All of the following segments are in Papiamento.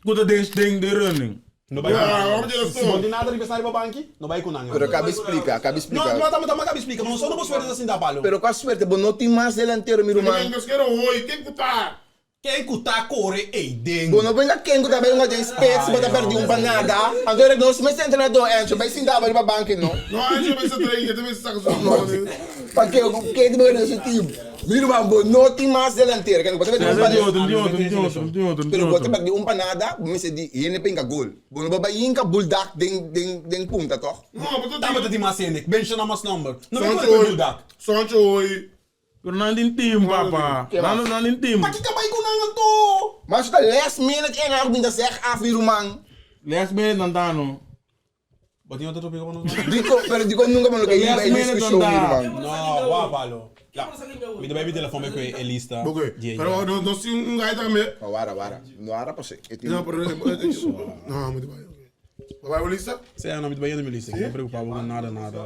Ku ta den den den running. No bai ku nan. Si bo tin nada riba esnan riba banki, no bai ku nan. Pero kabi splika, kabi splika. No, no ta ta kabi splika, ma nos no por suerte ta sinta palo. Pero kua suerte, bo no tin mas delantero mi ruman. Ken ku ta kore ei den. Bo no bringa ken ku ta bai hunga den spits, bo ta perdi un pa nada. Anto e nos mester entrenador Enzo bai sinta abo riba banki no. No Enzo mester train, e ta mester saka su mano. Pake ku ken ta bai den su team. Mi ruman bo no tin mas delantero, ken ku bo ta perdi un pa nada. Pero bo ta perdi un pa nada, bo mester di hende pa hinka gol. Bo no por bai hinka buldak den den den punta toch? Tabata tin mas hende, menshona mas nomber. No mi kore ku e buldak. Sancho hoy. Pero nan tin team papa. Nan nan tin team. Pakiko bai ku nan anto? Mas ta last minute en nan bin ta zeg af mi ruman. Last minute nan ta no. Bo tin otro topico pa nos papia? Diko, pero diko nunka bo no ke hiba e diskushon mi ruman. No, wak palo. Ya, mi ta bai mi telefon bai ku e lista Ok, di e pero no nos tin un guy tambe. No, wara, wara. No ara pasé. E tin. No, pero no, mi ta bai. Bo bai bo lista? Sí, no, mi ta bai yendo mi lista. No preocupa bo ku nada, nada.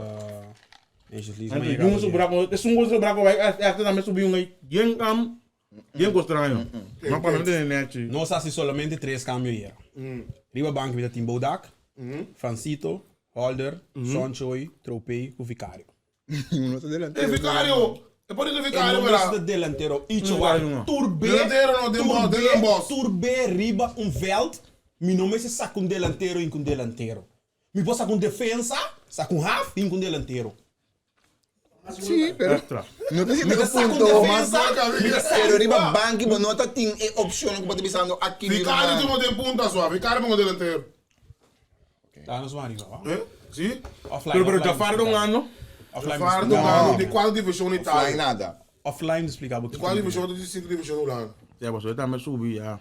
Anto yun sobra ko, esun ko sobra ko bai esta tambe subi un ei bien kam, bien ko straño. Ma pa mi tene nechi. Nos hasi solamente tres cambio ayer. Riba banki mi ta tin Bodak, Francito, Holder, Sonchoy, Tropey ku Vicario. Ninguno ta delantero. E Vicario! E por di Vicario E no wera. mester ta delantero. Icho wak, tur be, Delantero no, den tur bos, be, den bos. tur be riba un veld, mi no mester saka un delantero hinka un delantero. Mi por saca un defensa, saca un half y un delantero. Sí, pero Extra. no ta Mi sinti ta ku saca un punto. defensa, mi ta saca Pero un riba banki bo no ta tin e opcion ku bo ta bisando aki mi Vicario ruman. tin un den punta sua, Vicario pongo delantero. Ta nos van arriba, wa? Eh? Sí? Offline, Pero pero offline Jafar ta un ano. Offline Jafar ta ta un ano di cuarta division Offline Italia. nada. Offline explica bo Di cuarta division di cinco division Hulanda. Ya paso e tambe subi ya.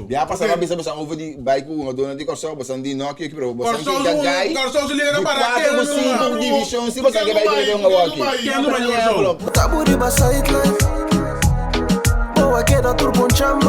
Bia pasa bo a bisa bosan over di bai ku hungadónan di Kòrsou, bosan di no aki pero bosan di Gagai di kuater ku sinku divishon si bosan ke bai ku hunga wòki. Ken no bai di Kòrsou? Tabu riba sideline. Bo a keda tur bon chamba.